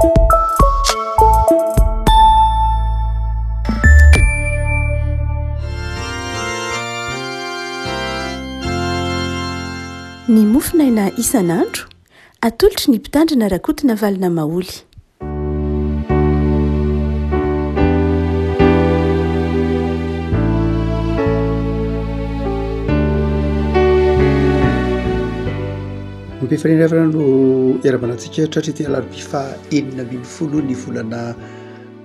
Ny mofonaina isan'andro, atolotry ny Mpitandrina Rakotonavalona Maholy. Ampifanena havana no iarahabana antsika tratry ity alarobia faha 16 ny volana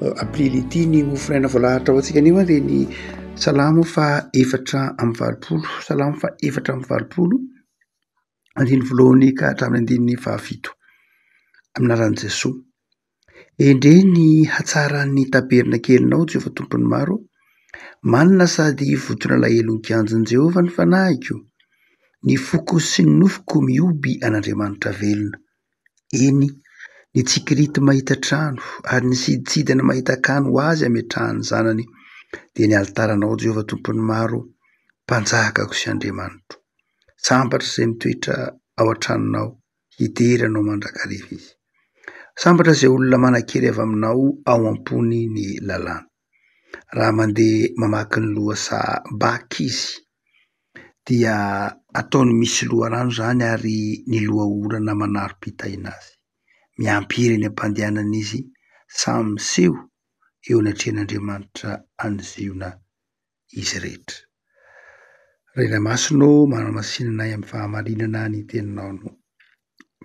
eh, aprily ity. Ny mofonaina voalahatra ho antsika anio dia ny salamo faha 84, salamo faha 84. Andininy voalohany ka hatramin'ny andininy fahafito. Amin'ny anaran'i Jesoa. Endrey ny hatsaran'ny tabernakelinao, Jehovah Tompon'ny maro. Manina sady vonton'alahelo ny kianjon'i Jehovah ny fanahiko. Ny foko sy ny nofoko mihoby an'Andriamanitra velona. Eny, ny tsikirity mahita trano ary ny sidintsidina mahita akany ho azy ametrahan'ny zanany, dia ny alitaranao, Jehovah Tompon'ny maro, Mpanjakako sy Andriamanitro. Sambatra izay mitoetra ao an-tranonao, hidera anao mandrakariva izy. Sambatra izay olona manan-kery avy aminao ao am-pony ny lalàna. Raha mandeha mamaky ny lohasaha Baka izy, dia ataony misy loharano izany ary ny loha orana manarom-pitahiana azy. Miampy hery eny am-pandehanana izy, samy miseho eo anatrehan'Andriamanitra any Ziona izy rehetra. Ray Masina ô, manamasina anay amin'ny fahamarinana ny teninao no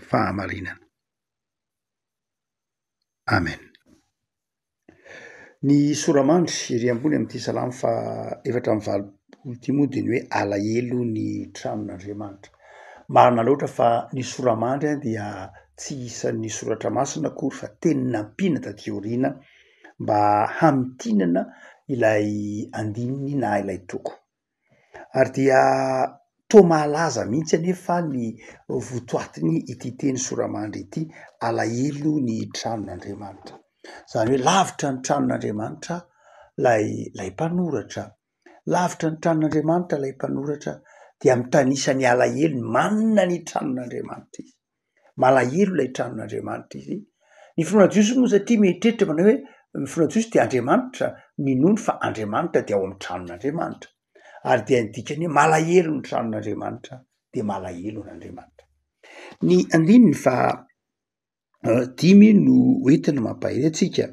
fahamarinana. Amen. Ny sora-mandry ery ambony amin'ity salamo faha 84 ity moa dia ny hoe alahelo ny tranon'Andriamanitra. Marina loatra fa ny sora-mandry dia tsy isan'ny soratra masina akory fa teny nampiana taty aoriana mba hamintinana ilay andininy na ilay toko. Ary dia toa mahalaza mihitsy anefa ny votoatiny ity teny sora-mandry ity, alahelo ny tranon'Andriamanitra. Izany hoe lavitra ny tranon'Andriamanitra ilay ilay mpanoratra. Lavitra ny tranon'Andriamanitra ilay mpanoratra dia mitanisa ny alahelony, manina ny tranon'Andriamanitra izy. Malahelo ilay tranon'Andriamanitra izy. Ny finoana jiosy moa satria mieritreritra manao hoe ny finoana jiosy dia Andriamanitra, ninoany fa Andriamanitra dia ao amin'ny tranon'Andriamanitra. Ary dia ny dikany hoe malahelo ny tranon'Andriamanitra dia malahelo an'Andriamanitra. Ny andininy faha dimy no hoentina mampahery antsika,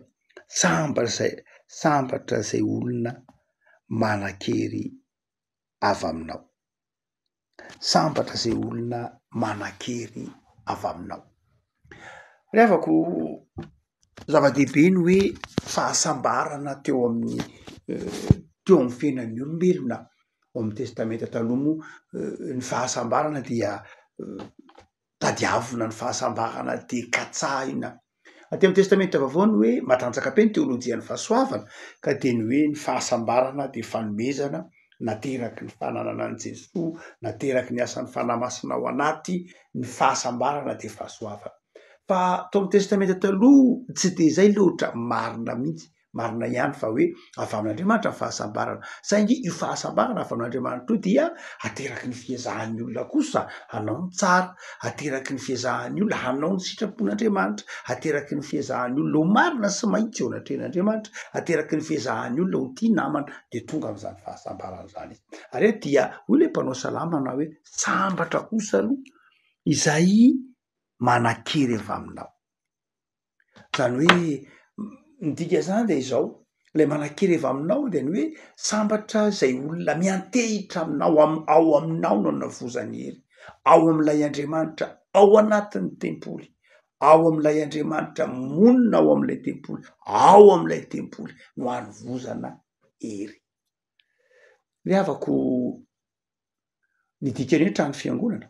sambatra izay sambatra izay olona manan-kery avy aminao. Sambatra izay olona manan-kery avy aminao. Ry havako, zava-dehibe ny hoe fahasambarana teo amin'ny teo amin'ny fiainan'ny olombelona. Ao amin'ny testamenta taloha moa ny fahasambarana dia tadiavina ny fahasambarana dia katsahina. Aty amin'ny testamenta vaovao ny hoe matanjaka be ny teolojian'ny fahasoavana ka dia ny hoe ny fahasambarana dia fanomezana nateraky ny fananana an'i Jesoa, nateraky ny asan'ny Fanahy Masina ao anaty, ny fahasambarana dia fahasoavana. Fa tao amin'ny testamenta taloha tsy dia izay loatra marina mihitsy Marina ihany fa hoe avy amin'Andriamanitra ny fahasambarana, saingy io fahasambarana avy amin'Andriamanitra io dia ateraky ny fiezahan'ny olona kosa hanao ny tsara, ateraky ny fiezahan'ny olona hanao ny sitrapon'Andriamanitra, ateraky ny fiezahan'ny olona ho marina sy mahitsy eo anatrehan'Andriamanitra, ateraky ny fiezahan'ny olona ho tia namana, dia tonga amin'izany fahasambarana izany izy. Ary eto dia hoy ilay mpanao salamo manao hoe sambatra kosa aloha izay manan-kery avy aminao. Zany hoe ny dikan'izany de izao, ilay manan-kery avy aminao de ny hoe sambatra izay olona miantehitra aminao, am- ao aminao no anavozany hery, ao amin'ilay Andriamanitra ao anatin'ny tempoly, ao amin'ilay Andriamanitra monina ao amin'ilay tempoly, ao amin'ilay tempoly no anovozana hery. Ry havako, ny dikan'ny hoe trano fiangonana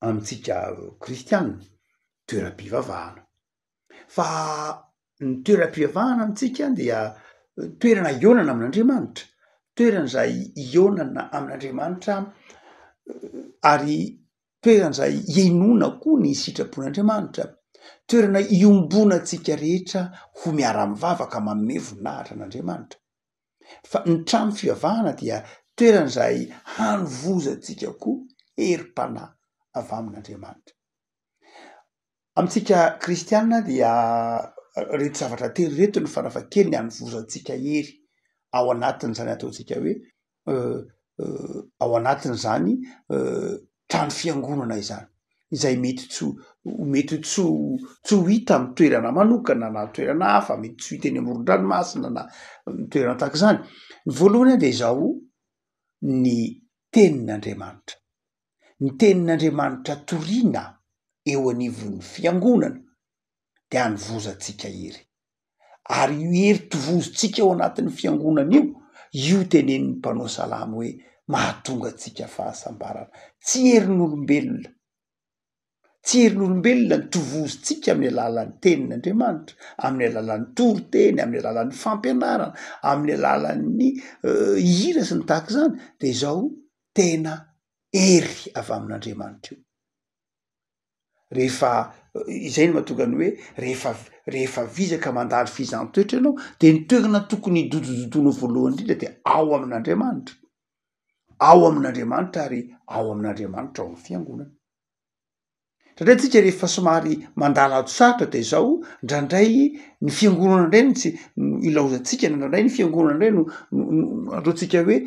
amintsika kristianina, toeram-pivavahana. Fa ny toeram-pivavahana amintsika dia toerana hihaonana amin'Andriamanitra, toerana izay hihaonana amin'Andriamanitra ary toerana izay hihainoana koa ny sitrapon'Andriamanitra, toerana iombonantsika rehetra ho miara-mivavaka manome voninahitra an'Andriamanitra. Fa ny trano fivavahana dia toerana izay hanovozantsika koa herim-panahy avy amin'Andriamanitra. Amintsika kristiana dia reto zavatra telo ireto no farafahakeliny hanovozantsika hery ao anatin'izany ataontsika hoe ao anatin'izany trano fiangonana izany, izay mety tsy ho mety tsy ho tsy ho hita amin'ny toerana manokana na toerana hafa, mety tsy ho hita eny amoron-dranomasina na toerana tahaka izany. Ny voalohany dia izao, ny tenin'Andriamanitra. Ny tenin'Andriamanitra torina eo anivon'ny fiangonana dia anovozantsika hery. Ary io hery tovozontsika ao anatin'ny fiangonana io, io tenenin'ny mpanao salamo hoe mahatonga antsika fahasambarana. Tsy herin'olombelona. Tsy herin'olombelona ny tovozontsika amin'ny alalan'ny tenin'Andriamanitra, amin'ny alalan'ny toriteny, amin'ny alalan'ny fampianarana, amin'ny alalan'ny hira sy ny tahaka izany, de izao tena hery avy amin'Andriamanitra io. Rehefa, izay no mahatonga ny hoe rehefa rehefa vizaka mandalo fizaham-toetra ianao de ny toerana tokony hidodododona voalohany indrindra de ao amin'Andriamanitra, ao amin'Andriamanitra ary ao amin'Andriamanitra ao amin'ny fiangonana. Indraindray tsika rehefa somary mandalo ady sarotra de zao, ndraindray ny fiangonana indray no tsy no ilaozantsika, na ndraindray ny fiangonana indray no no ataontsika hoe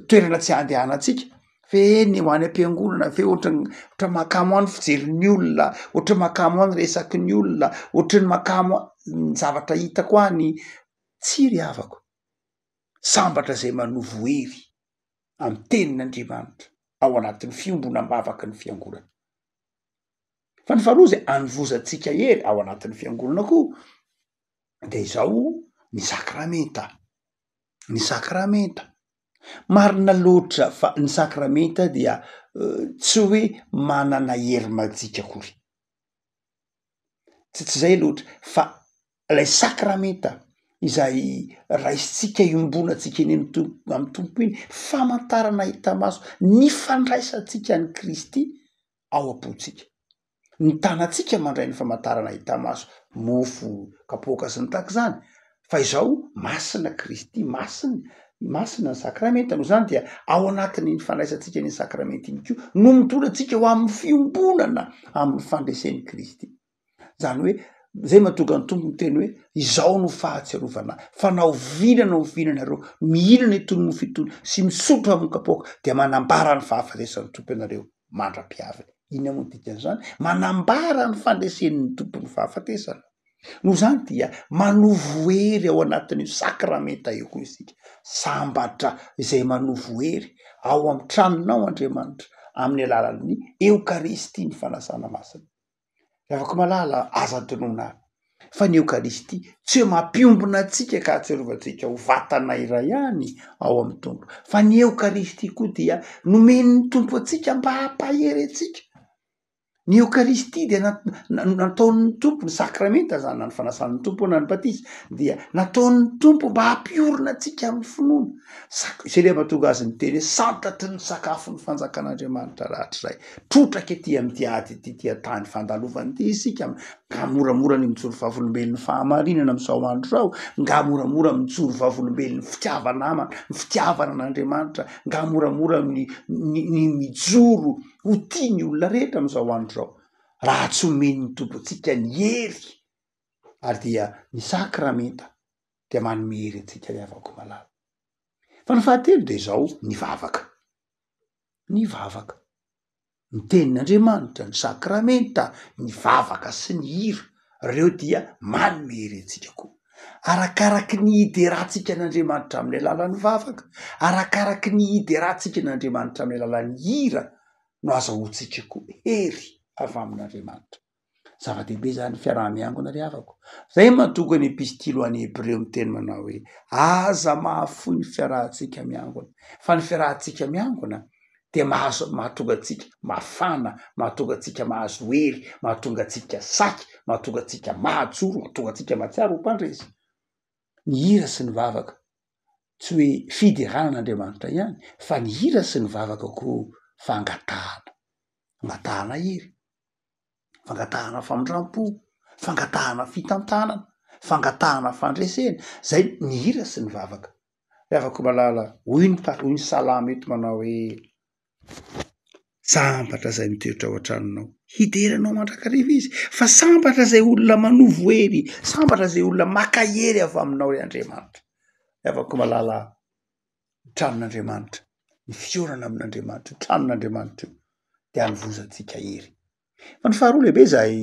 toerana tsy andehanantsika, fe ny ho any am-piangonana fe ohatran'ny ohatran'ny mahakamo ahy ny fijerin'ny olona, ohatran'ny mahakamo ahy ny resaky ny olona, ohatran'ny mahakamo ahy ny zavatra hitako any, tsia ry havako, sambatra zay manovo hery. amin'ny tenin'Andriamanitra ao anatin'ny fiombonam-bavaky ny fiangonana. Fa ny faharoa izay anovozantsika hery ao anatin'ny fiangonana koa de izao ny sakramenta, ny sakramenta. Marina loatra fa ny sakramenta dia tsy hoe manana hery majika akory. Tsy tsy zay loatra fa ilay sakramenta izay raisintsika iombonantsika eny amin'ny Tompo amin'ny Tompo iny, famantarana hita maso ny fandraisantsika an'i Kristy ao am-pontsika. Ny tanantsika mandray ny famantarana hita maso, mofo, kapoaka sy ny tahaka izany, fa izao masina Kristy, masina, masina ny sakramenta, noho izany dia ao anatin'iny fandraisantsika iny sakramenta iny koa no mitondra antsika ho amin'ny fiombonana amin'ny fandresen'i Kristy. Zany hoe zay mahatonga ny Tompo miteny hoe izao no fahatsiarovana ahy, fa na oviana na oviana nareo mihinana itony mofo itony sy misotro amin'ny kapoaka dia manambara ny fahafatesan'ny Tompo ianareo mandra-piaviny. Inona moa ny dikan'izany? Manambara ny fandresen'ny Tompo ny fahafatesana. Noho izany dia manovo hery ao anatin'io sakramenta io koa isika. Sambatra izay manovo hery ao amin'ny tranonao Andriamanitra amin'ny alalan'ny Eokaristia ny fanasana masina. Ry havako malala, aza adinoina ary fa ny Eokaristia tsy hoe mampiombona antsika ka ahatsiarovantsika ho vatana iray ihany ao amin'ny Tompo, fa ny Eokaristia koa dia nomen'ny Tompo antsika mba hampahery antsika. Ny Eokaristia dia nataon'ny Tompo, ny sakramenta zany na ny fanasan'ny Tompo na ny batisa dia nataon'ny Tompo mba hampiorina antsika amin'ny finoana. Sak- izay le mahatonga azy miteny hoe santatry ny sakafon'ny fanjakan'Andriamanitra rahatrizay. Trotraka ety amin'ity ady ity, ity tany fandalovana ity isika, nga moramora ny mijoro vavolombelon'ny fahamarinana amin'izao andro izao, nga moramora mijoro vavolombelon'ny fitiava-namana, ny fitiavana an'Andriamanitra, nga moramora ny ny ny mijoro ho tia ny olona rehetra amin'izao andro izao, raha tsy omen'ny Tompo antsika ny hery, ary dia ny sakramenta dia manome hery antsika ry havako malala. Fa ny fahatelo dia izao, ny vavaka. Ny vavaka. Ny tenin'Andriamanitra, ny sakramenta, ny vavaka sy ny hira, ireo dia manome hery antsika koa. Arakaraky ny hiderantsika an'Andriamanitra amin'ny alalan'ny vavaka, arakaraky ny hiderantsika an'Andriamanitra amin'ny alalan'ny hira no azahoantsika koa hery avy amin'Andriamanitra. Zava-dehibe izany fiaraha-miangona ry havako. Zay mahatonga ny epistily ho an'ny Hebreo miteny manao hoe aza mahafoy ny fiarahantsika miangona. Fa ny fiarahantsika miangona dia mahazo mahatonga antsika mafana, mahatonga antsika mahazo hery, mahatonga antsika saky, mahatonga antsika mahajoro, mahatonga antsika mahatsiaro ho mpandresy. Ny hira sy ny vavaka tsy hoe fiderana an'Andriamanitra ihany fa ny hira sy ny vavaka koa fangatahana, fangatahana hery. fangatahana famindram-po, fangatahana fitantanana, fangatahana fandresena, zay ny hira sy ny vavaka. Ry havako malala, hoy ny hoy ny salamo eto manao hoe. Sambatra izay mitoetra ao an-tranonao. Hidera anao mandrakariva izy. Fa sambatra izay olona manovo hery, sambatra izay olona maka hery avy aminao ry Andriamanitra. Ry havako malala, ny tranon'Andriamanitra, ny fihaonana amin'Andriamanitra, io tranon'Andriamanitra io dia anovozantsika hery. Fa ny faharoa lehibe izay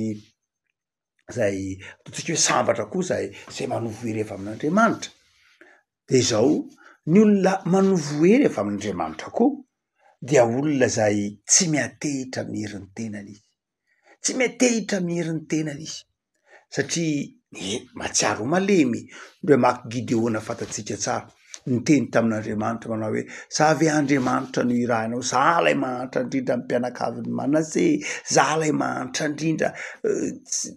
izay ataontsika hoe sambatra koa izay izay manovo hery avy amin'Andriamanitra de izao, ny olona manovo hery avy amin'Andriamanitra koa dia olona izay tsy miantehitra amin'ny herin'ny tenany izy, tsy miantehitra amin'ny herin'ny tenany izy satria e mahatsiaro ho malemy, ndreo maka Gideona fantatsika tsara, niteny tamin'Andriamanitra manao hoe, za ve Andriamanitra no irahinao, za lay mahantra indrindra amin'ny mpianakavin'i Manase, za lay mahantra indrindra,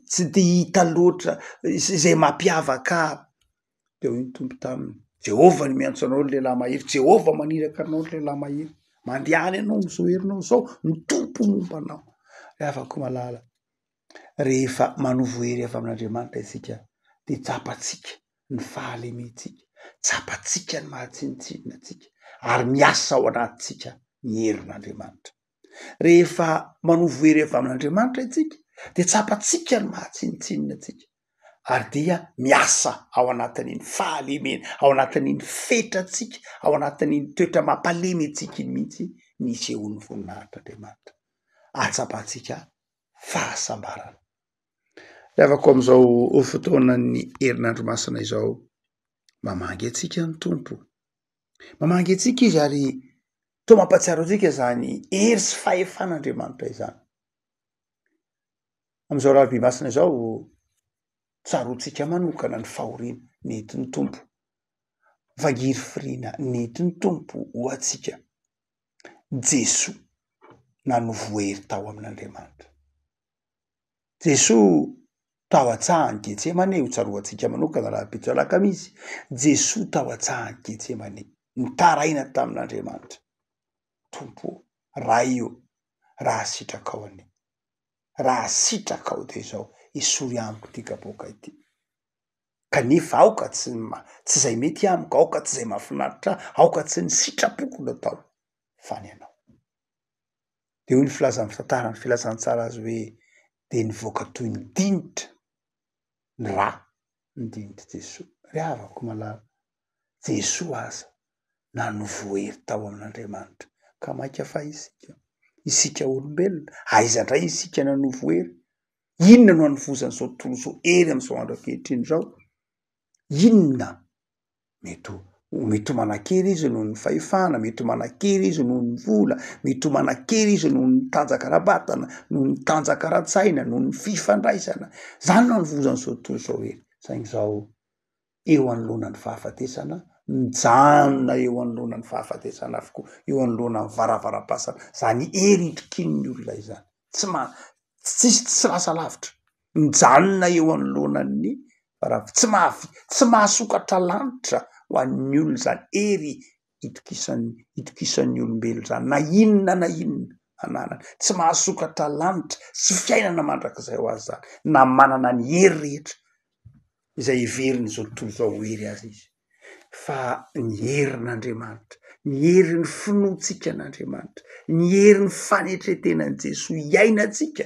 tsy de hita loatra izay mampiavaka ahy. De hoy ny Tompo taminy, Jehovah no miantso anao ry lehilahy mahery, Jehovah maniraka anao ry lehilahy mahery, mandehana ianao amin'izao herinao izao, ny Tompo momba anao. Ry havako malala, Rehefa manovo hery avy amin'Andriamanitra isika dia tsapantsika ny fahalementsika, tsapantsika ny maha tsinontsinona antsika ary miasa ao anatintsika ny herin'Andriamanitra. Rehefa manovo hery avy amin'Andriamanitra isika dia tsapantsika ny maha tsinontsinona antsika ary dia miasa ao anatin'iny fahalemena, ao anatin'iny fetrantsika, ao anatin'iny toetra mampalemy antsika iny mihitsy ny isehoan'ny voninahitr'Andriamanitra. Ahatsapantsika fahasambarana. Ry havako amin'izao fotoanan'ny herinandro masina izao, mamangy antsika ny Tompo. Mamangy antsika izy ary toa mampahatsiaro antsika izany hery sy fahefan'Andriamanitra izany. Amin'izao alarobia masina izao, tsaroantsika manokana ny fahoriana nentin'ny Tompo, fangirifiriana nentin'ny Tompo ho antsika. Jesoa nanovo hery tao amin'Andriamanitra. Jesoa tao an-tsahan'i Getsemane, ho tsaroantsika manokana rahampitso alakamisy, Jesoa tao an-tsahan'i Getsemane, nitaraina tamin'Andriamanitra, Tompo ô, Ray ô, raha sitrakao anie, raha sitrakao dia izao, esory amiko ity kapoaka ity. Kanefa aoka tsy ny ma- tsy izay mety amiko, aoka tsy izay mahafinaritra ahy, aoka tsy ny sitrapoko no atao fa ny anao. De hoy ny filazan'ny fitantara ny filazantsara azy hoe de nivoaka toy ny dinitra ny rà ny dinitr'i Jesoa. Ry havako malala, Jesoa aza nanovo hery tao amin'Andriamanitra ka mainka fa isika, isika olombelona, aiza indray isika nanovo hery? Inona no anovozan'izao tontolo izao hery amin'izao andro ankehitriny izao? Inona? Mety ho mety ho manan-kery izy noho ny fahefana, mety ho manan-kery izy noho ny vola, mety ho manan-kery izy noho ny tanjaka ara-batana, noho ny tanjaka ara-tsaina, noho ny fifandraisana. Zany no anovozan'izao tontolo izao hery. Saingy izao eo anoloana ny fahafatesana, mijanona eo anoloana ny fahafatesana avokoa, eo anoloana ny varavaram-pasana, zany hery itokian'ny olona izany. Tsy ma- tsisy tsy lasa lavitra, mijanona eo anoloanan'ny varav-, tsy mahavi-, tsy mahasokatra lanitra ho an'ny olona izany hery itokisan'ny itokisan'ny olombelona izany na inona na inona ananany, tsy mahasokatra lanitra sy fiainana mandrakizay ho azy izany na manana ny hery rehetra izay heverin'izao tontolo izao ho hery azy izy fa ny herin'Andriamanitra, ny herin'ny finoantsika an'Andriamanitra, ny herin'ny fanetren-tenan'i Jesoa iainantsika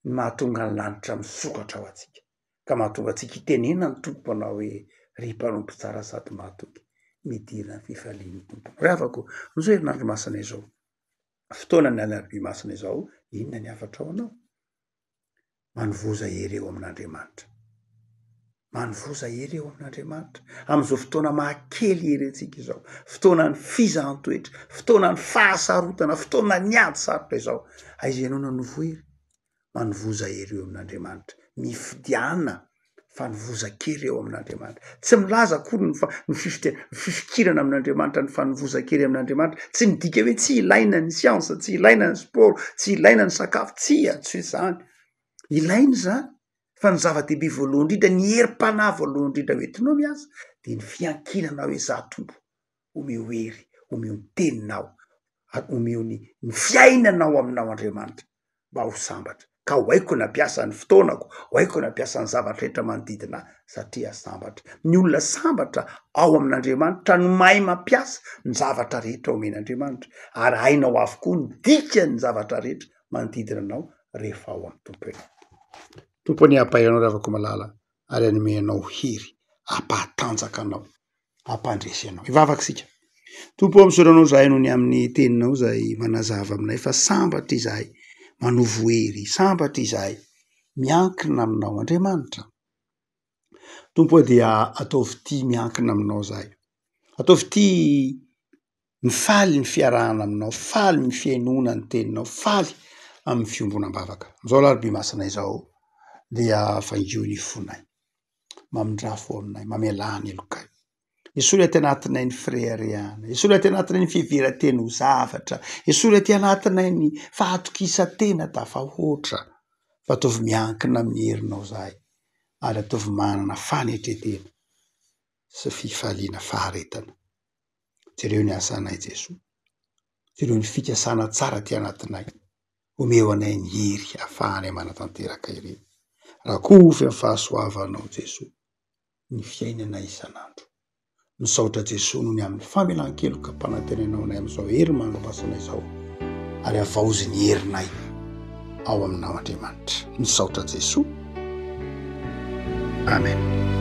no mahatonga ny lanitra misokatra ho antsika ka mahatonga antsika hitenena ny Tompo manao hoe ry mpanompo tsara sady mahatoky, midira ny fifalian'ny Tompo. Ry havako, amin'izao herinandro masina izao, fotoanan'ny alarobia masina izao, inona ny hafatra ho anao? Manovoza hery eo amin'Andriamanitra. Manovoza hery eo amin'Andriamanitra. Amin'izao fotoana mahakely hery antsika izao, fotoanan'ny fizahan-toetra, fotoanan'ny fahasarotana, fotoanan'ny ady sarotra izao. Aiza ianao nanovo hery? Manovoza hery eo amin'Andriamanitra. Mifidiana fanovozan-kery eo amin'Andriamanitra. Tsy milaza akory ny fa- ny fifite- ny fifikirana amin'Andriamanitra, ny fanovozan-kery amin'Andriamanitra, tsy midika hoe tsy ilaina ny siansa, tsy ilaina ny sport, tsy ilaina ny sakafo, tsia, tsy hoe zany. Ilaina izany fa ny zava-dehibe voalohany indrindra, ny herim-panahy voalohany indrindra ho entinao miasa de ny fiankinana hoe za Tompo omeo hery, omeo ny teninao ary omeo ny ny fiainana ao aminao Andriamanitra mba ho sambatra. Ka ho haiko ny hampiasa ny fotoanako, ho haiko ny hampiasa ny zavatra rehetra manodidina ahy satria sambatra. Ny olona sambatra ao amin'Andriamanitra no mahay mampiasa ny zavatra rehetra omen'Andriamanitra ary hainao avokoa ny dikan'ny zavatra rehetra manodidina anao rehefa ao amin'ny Tompo ianao. Tompo anie hampahery anao ry havako malala ary hanome anao hery hampahatanjaka anao. hampandresy anao. Hivavaka isika. Tompo ô, misaotra anao izahay noho ny amin'ny teninao izay manazava aminay fa sambatra izahay manovo hery, sambatra izahay miankina aminao Andriamanitra. Tompo ô, dia ataovy tia miankina aminao izahay. Ataovy tia mifaly ny fiarahana aminao, faly ny fihainoana ny teninao, faly amin'ny fiombonam-bavaka. Amin'izao alarobia masina izao dia faingio ny fonay. Mamindrafo aminay, mamelà ny helokay. Esory aty anatinay ny fireharehana, esory aty anatinay ny fiheveran-tena ho zavatra, esory aty anatinay ny fahatokisan-tena tafahoatra, fa ataovy miankina amin'ny herinao izahay, ary ataovy manana fanetren-tena sy fifaliana faharetana. Jereo ny asanay Jesoa, jereo ny fikasana tsara aty anatinay. Omeo anay ny hery ahafahanay manatanteraka ireny. Rakofy amin'ny fahasoavanao Jesoa ny fiainana isan'andro. Misaotra Jesoa noho ny amin'ny famelan-keloka ampanantenainao anay amin'izao hery mandro-masina izao ary havaozy ny herinay ao aminao Andriamanitra. Misaotra Jesoa. Amen.